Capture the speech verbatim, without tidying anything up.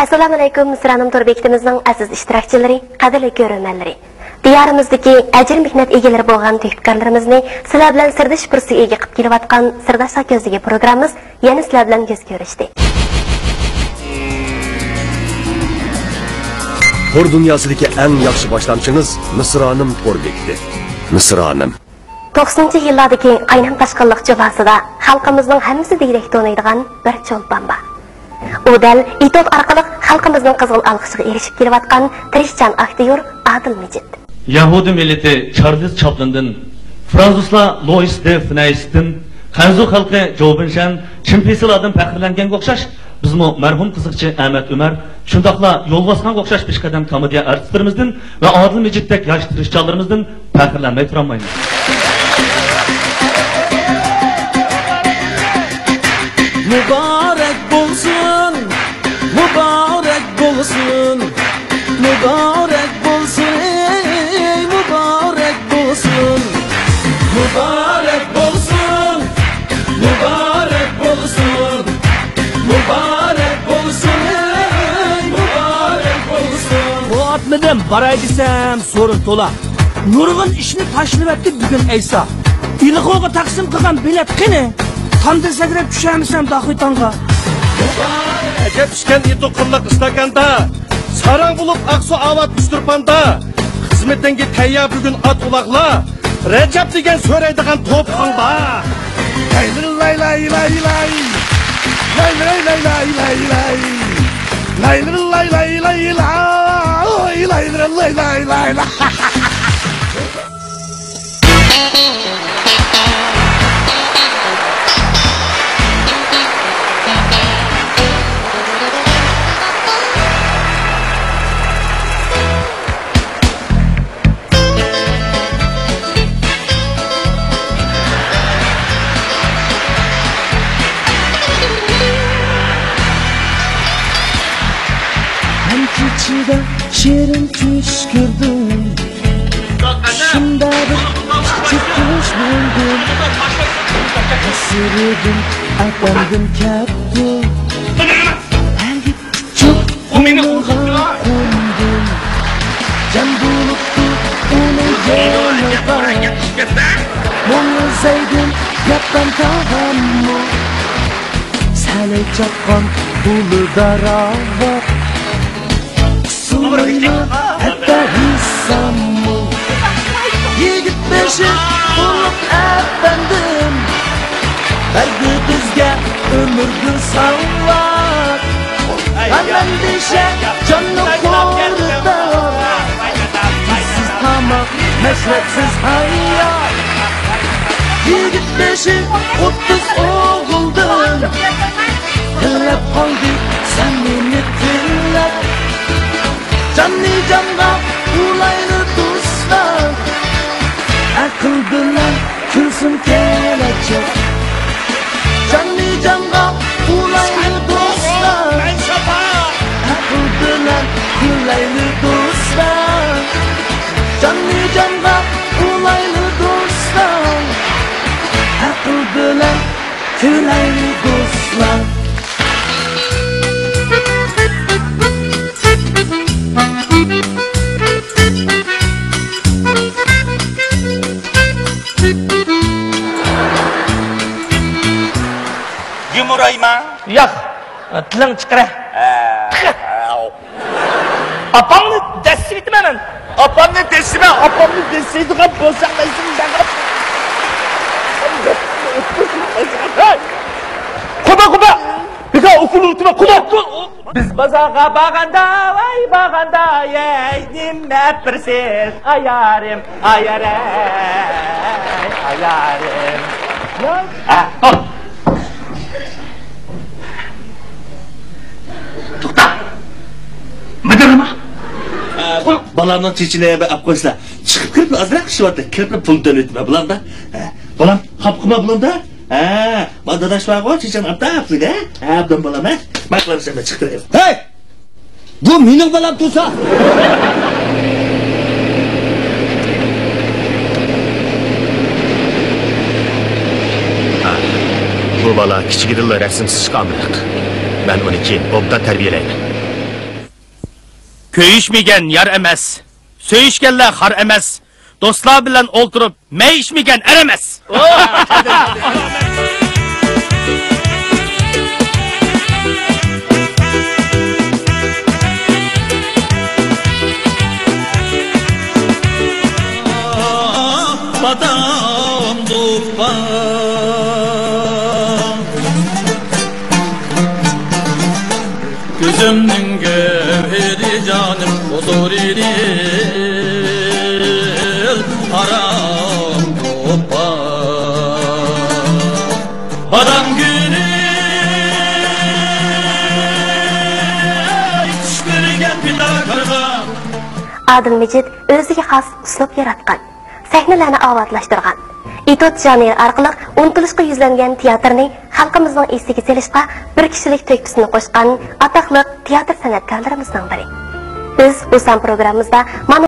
ئەسسالامۇئەلەيكۇم، مىسرانىم تور بېكىتىمىزنىڭ ئەزىز ئىشتىراكچىلىرى، قەدىرلىك كۆرۈرمەنلىرى. دىيارىمىزدىكى ئەجىر مېھنەت ئىگىلىرى بولغان تۆھپىكارلىرىمىزنى سىلەر بىلەن سىردىشىش پۇرسىتىگە ئېلىپ كېلىۋاتقان سىرداشلار كۆزلىكى پروگراممىمىز يەنە سىلەر بىلەن يۈز كۆرۈشتى. تور دۇنياسىدىكى ئەڭ ياخشى باشلامچىڭىز مىسرانىم تور بېكىتى. مىسرانىم. توقسىنىنچى يىللاردىكى قاينام تاشقىنلىق جۇلاسىدا خەلقىمىزنىڭ ھەممىسى دېگۈدەك تونۇيدىغان بىر چولپان بار. ئۇ دەل ئېتوت ئارقىلىق خەلقىمىزنىڭ قىزغىن ئالقىشىغا ئېرىشىپ كېلىۋاتقان تىرىشچان ئاكتيور ئادىل مىجىت. يەھۇدىي مىللىتى چارلىز چاپلىندىن، فرانسۇزلار لويىس دې فىنەيستىن، خەنزۇ خەلقى جوۋ بىنشەن، چىن پىسىلاردىن پەخىرلەنگەنگە ئوخشاش، بىزمۇ مەرھۇم قىزىقچى ئەمەت ئۆمەر، شۇنداقلا يول باسقانغا ئوخشاش پېشقەدەم كومېدىيە ئارتىستلىرىمىزدىن ۋە ئادىل مىجىتتەك ياش تىرىشچانلىرىمىزدىن پەخىرلەنمەي تۇرالمايمىز. مۇبارەك بولسۇن، مۇبارەك بولسۇن، مۇبارەك بولسۇن، ئەي مۇبارەك بولسۇن، مۇبارەك بولسۇن، مۇبارەك بولسۇن، مۇبارەك بولسۇن، ئەي مۇبارەك بولسۇن. ئۇ ئاتمىدىم، باراي دېسەم، سورۇن تولا. نۇرغۇن ئىشنى تاشلىۋەتتى بۈگۈن ئەيسا. ئىلىغۇغا تەقسىم قىلغان بېلەت قېنى؟ تامدىن سەكرەپ چۈشەلمىسەم داخۇي تاڭغا. ئەجەب ئىكەن ئېتى قۇرلۇق ئىستاكاندا، ساراڭ بولۇپ ئاقسۇ ئاۋات ئۇچتۇرپاندا. خىزمىتىڭگە تەييار بۈگۈن ئات ئۇلاغلار، رەجەپ دېگەن سۆرەيدىغان توپىقىڭ بار. لاي لاي لاي لاي لاي. لاي لاي لاي لاي لاي لاي. لاي لاي لاي لاي لاي. لاي لاي لاي لاي لاي. ھەم كېچىدە شېرىن چۈش كۆردۈم. چۈشۈمدە بىر كىچىك قۇش بولدۇم. ئەسىرىدىم، ئەپەندىم كەپتۇ. ئەگىپ چوقۇنغا قوندۇم. جەم بولۇپتۇ ئۇنىڭ يېنىغا. مۇڭلىسايدىم ياققان تاغاممۇ. سەلەي چاققان ئۇلىدا راۋاق. قىسىلمايمەن ھەتتا ھېسساممۇ. يىگىت بېشى ئۇلۇغ ئەپەندىم، بەردى بىزگە ئۆمۈرگە ساۋات. غەم ئەندىشە جاننى قۇرۇتار، تۇزسىز تاماق، مەشرەپسىز ھايات. يىگىت بېشى ئوتتۇز ئوغۇلدىن، تىلەپ قالدى سەمىمىي تىلەك. جاننى جانغا ئۇلايلى دوستلار، ئەقىل بىلەن كۈلسۇن كېلەچەك. جاننى جانغا ئۇلايلى دوستلار، ئەقىل بىلەن كۈلەيلى دوستلار. جاننى جانغا ئۇلايلى دوستلار، ئەقىل بىلەن كۈلەيلى دوستلار. يۇمۇرايما؟ ياق، تىلىڭ چىقىرە. ھە، ھە. ئاپاڭنى دەسسىۋېتىمەن مەن. ئاپامنى دەسسىمە، ئاپامنى دەسسەيدىغان بولساڭ، مەن سېنى مەن. ھەي! قوبا، قوبا! بىكار ئوكۇل ئۇنتۇما، قوبا! بىز بازارغا بارغاندا، ۋاي بارغاندا، يەي، نېمە بېرىسىز، ئايارىم، ئايارەي، ئايارىم. ھە، توختا. مىدىرلىما. بالامنىڭ چېچىنى بىر ئاپ قويسىلا. چىقىپ كىرىپلا ئازراق ئىشىۋاتتى. كىرىپلا پۇل تۆلىتىمەن بۇلاردا. ھە، بالام، خاپا قىلما بۇلامدا. ھە، ما داداش بارغۇ، چېچەڭ ئاپتا، پۇلىدا. ھە، ئابدان بالام، ھە. ماقۇل، سەن چىقىپ كىرەيلى. ھەي! بۇ مېنىڭ بالام تۇرسا! ھە، بۇ بالا كىچىكىدىنلا رەسىم سىزىشقا ئامراق. مەن ئۇنى كېيىن ئوبدان تەربىيەلەيمەن. كۆيۈشمىگەن يار ئەمەس، سۆيۈشكەنلەر خار ئەمەس، دوستلار بىلەن ئولتۇرۇپ مەي ئىچمىگەن ئەر ئەمەس. بادام دوپپا. كۆزۈمنىڭ گۆھىرى جانىم ھۇزۇرى دىل، ھارام دوپپا. بادام گۈلى چۈش كۆرگەن پىداكارغا. ئادىل مىجىت ئۆزىگە خاس ئۇسلۇب ياراتقان. سەھنىلەرنى ئاۋاتلاشتۇرغان، ئېتيۇد ژانىرى ئارقىلىق ئۇنتۇلۇشقا يۈزلەنگەن تىياتىرنى خەلقىمىزنىڭ ئېسىگە سېلىشقا بىر كىشىلىك تۆھپىسىنى قوشقان ئاتاقلىق تىياتىر سەنئەتكارلىرىمىزنىڭ بىرى. بىز بۇ سان پروگراممىمىزدا مانا